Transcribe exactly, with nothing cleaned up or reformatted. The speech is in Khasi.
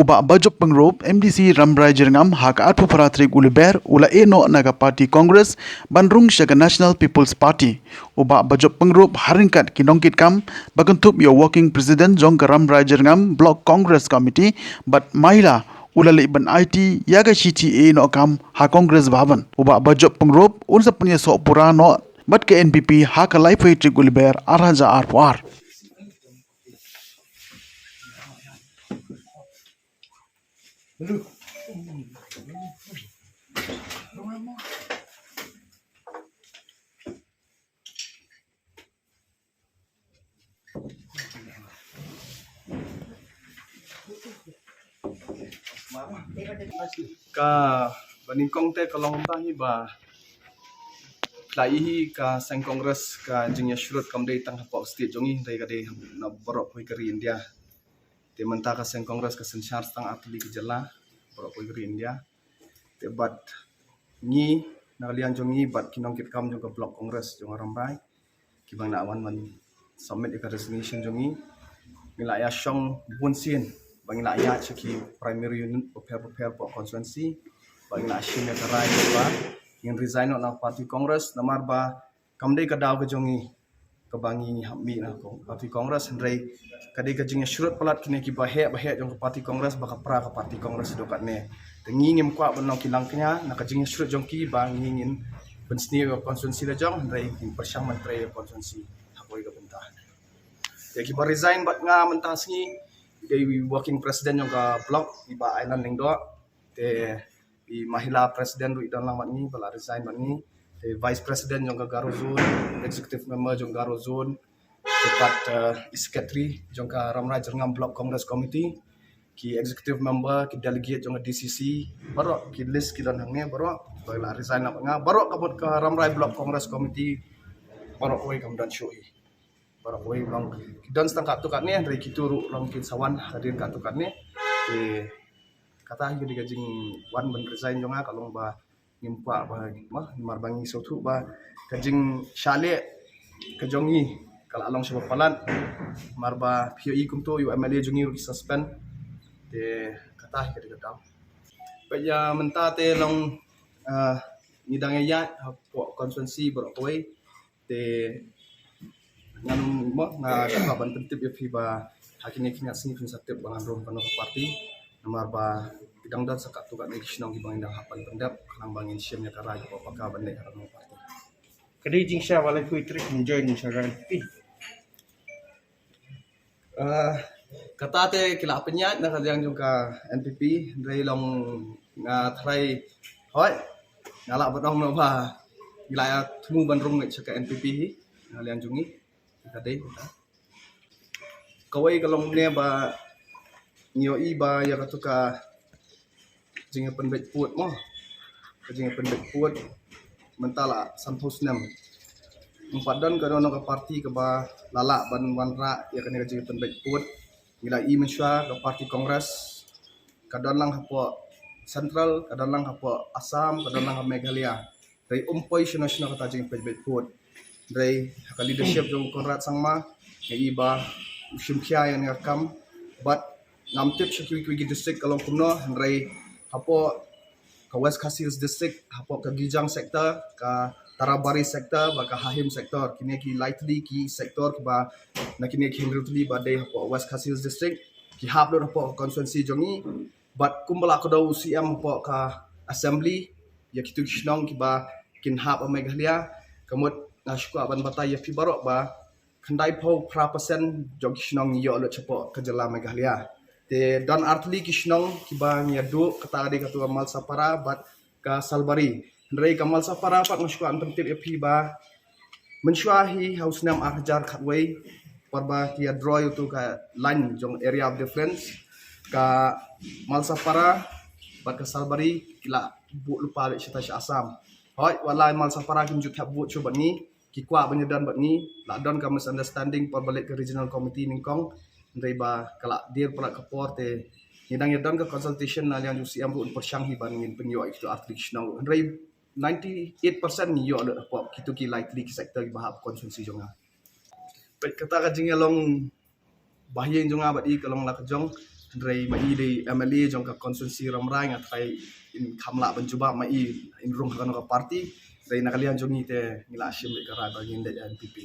Bah Bajop Pyngrope, M D C Rambrai Jyrngam, ha ka arphew phra tarik u Lber, u la ïeh noh na ka party Congress, ban rung sha ka National People's Party. U Bah Bajop Pyngrope ha ryngkat ki nongkitkam, ba kynthup ïa u Working President jong ka Rambrai Jyrngam Block Congress Committee, bad Mahila, u la leit ban aiti ïa ka shithi ïeh noh kam ha Congress Bhavan. U Bah Bajop Pyngrope un sa pynïasoh pura noh bad ka N P P ha ka laiphew tarik u Lber, ar hajar arphew ar. Kaba nyngkong te ka long ba hi ba, phi la ïohi ka seng Congress ka jingïasyrut kam dei tang hapoh state jong ngi, dei ka dei na baroh kawei ka ri India. Te mynta ka seng Congress ka synshar tang artylli ki jylla baroh kawei ka ri India. Te bad ngi, na ka liang jong ngi bad ki nongkitkam jong ka Block Congress jong ka Rambrai, kiba ngi la wan ban submit ïa ka resignation jong ngi, ngi la ïashong bun sien ba ngi la ïaid sha ki primary unit bapher bapher hapoh constituency, ba ngi la shim ïa ka rai ba ngin resign noh na party Congress, namar ba kam dei ka daw ka jong ngi kaba ngi hap mih na party Congress, hynrei ka dei ka jingïasyrut palat kine kiba heh ba heh jong ka party Congress ba ka pra ka party Congress haduh katne. Te ngi ngim kwah ban long ki langkñia na ka jingïasyrut jong ki ba ngi ngin pynsniew ïa ka constituency la jong, hynrei ngin pyrshang ban trei ïa ka constituency ha kawei ka bynta. Te kiba resign bad nga mynta ka sngi, dei i Working President jong ka Block, i Bah Ailan Lyngdoh. Te i Mahila President ruh i don lang bad ngi ba la resign bad ngi. Te Vice President jong ka Garo Zone, Executive Member jong Garo Zone, te pat, eh, i Secretary jong ka Rambrai Jyrngam Block Congress Committee, ki Executive Member, ki Delegate jong ka D C C, baroh ki list ki don hangne, baroh ba la resign lang bad nga, baroh ka mut ka Rambrai Block Congress Committee, baroh kawei kam don shuh hi. Baroh kawei long ki don tang katto katne, hynrei kito ruh long kin sa wan hadien katto katne. Te kata hi ka dei ka jingwan ban resign jong nga, ka long ba ngim kwah ba, ma, namar ba ngi sngewthuh ba ka jingshah leh ka jong ngi ka la long shibun palat, namar ba phi ïohi kumto, ïa u M L A jong ngi ruh ki suspend. Te kata hi ka dei ka daw. Bad ïa mynta te long, ah, ngi dang ïaid hapoh constituency baroh kawei. Te ngan, mo, nga kwah ban pyntip ïa phi ba ha kine ki ar sngi phin sa tip ba ngan rung pano ka party, namar ba ki dang don sa katto katne ki shnong kiba ngin dang hap ban pyndep khnang ba ngin shim ïa ka rai kaba paka ban leh ha ka party. Ka dei jingshah ba la poi trei enjoy ni sha ka N P P. Ah, kata te ki la pynïaid na ka liang jong ka N P P, hynrei long nga tharai, hooid, nga lah ban ong noh ba ngi la ïa thmu ban rung sha ka N P P hi na ka liang jong ngi. Ka dei kata. Kawei ka long ne ba ngi ïohi ba ïa katu ka jingïapynbeit pud, mo. Ka jingïapynbeit pud mynta la sanphew snem. Ym pat don kano kano ka party kaba la lah ban wanrah ïa kane ka jingïapynbeit pud. Ngi la i mynshuwa ka party Congress ka don lang hapoh Central, ka don lang hapoh Assam, ka don lang ha Meghalaya. Hynrei ym poi shano shano kata jingpynbeit pud. Hynrei ha ka leadership jong Conrad Sangma, nga i ba u shim khia ïa kane ka kam, bad ngam tip sha kiwei kiwei ki district ka long kumno, hynrei hapoh ka West Khasi Hills District, hapoh ka Gijang sector, ka Tarabari sector bad ka Hahim sector, kine ki lai tylli ki sector kiba na kine ki hynriew tylli ba dei hapoh West Khasi Hills District ki hap lut hapoh ka constituency jong ngi. Bad kumba la kdew u C M hapoh ka assembly ïa kitu ki shnong kiba kin hap ha Meghalaya, ka mut nga shu kwah ban batai ïa phi baroh ba khyndai phew phra percent jong ki shnong ngi ïoh lut shapoh ka jylla Meghalaya. Te don artylli ki shnong kiba ngi ïa duh, kata ka dei katu ka Malsapara bad ka Salbari. Hynrei ka Malsapara pat nga shu kwah ban pyntip ïa phi ba mynshuwa hi ha u snem ar hajar khatwei, por ba ki ïa draw ïa utu ka line jong area of difference, ka Malsapara bad ka Salbari ki la buh lypa beit shata sha Assam. Hooid, wat la Malsapara kim ju thep vote shuh bad ngi, ki kwah ban ïa don bad ngi, la don ka misunderstanding por ba leit ka regional committee nyngkong, hynrei ba ka la dier palat ka por te ngi dang ïa don ka consultation na liang jong u C M ruh, un pyrshang hi ban ngin pynïoh ïa kitu artylli ki shnong ruh. Hynrei ninety-eight percent ngi ïoh lut hapoh kitu ki lai tylli ki sector kiba hap constituency jong nga. Peit kata ka jingïalong bahaïing jong nga bad i ka long la ka jong, Hynrei ma i dei M L A jong ka constituency Rambrai, nga trai in kham lah ban jubab ma i in rung ha kano ka party. Hynrei na ka liang jong ngi te ngi la shim ka rai ba ngin leit N P P.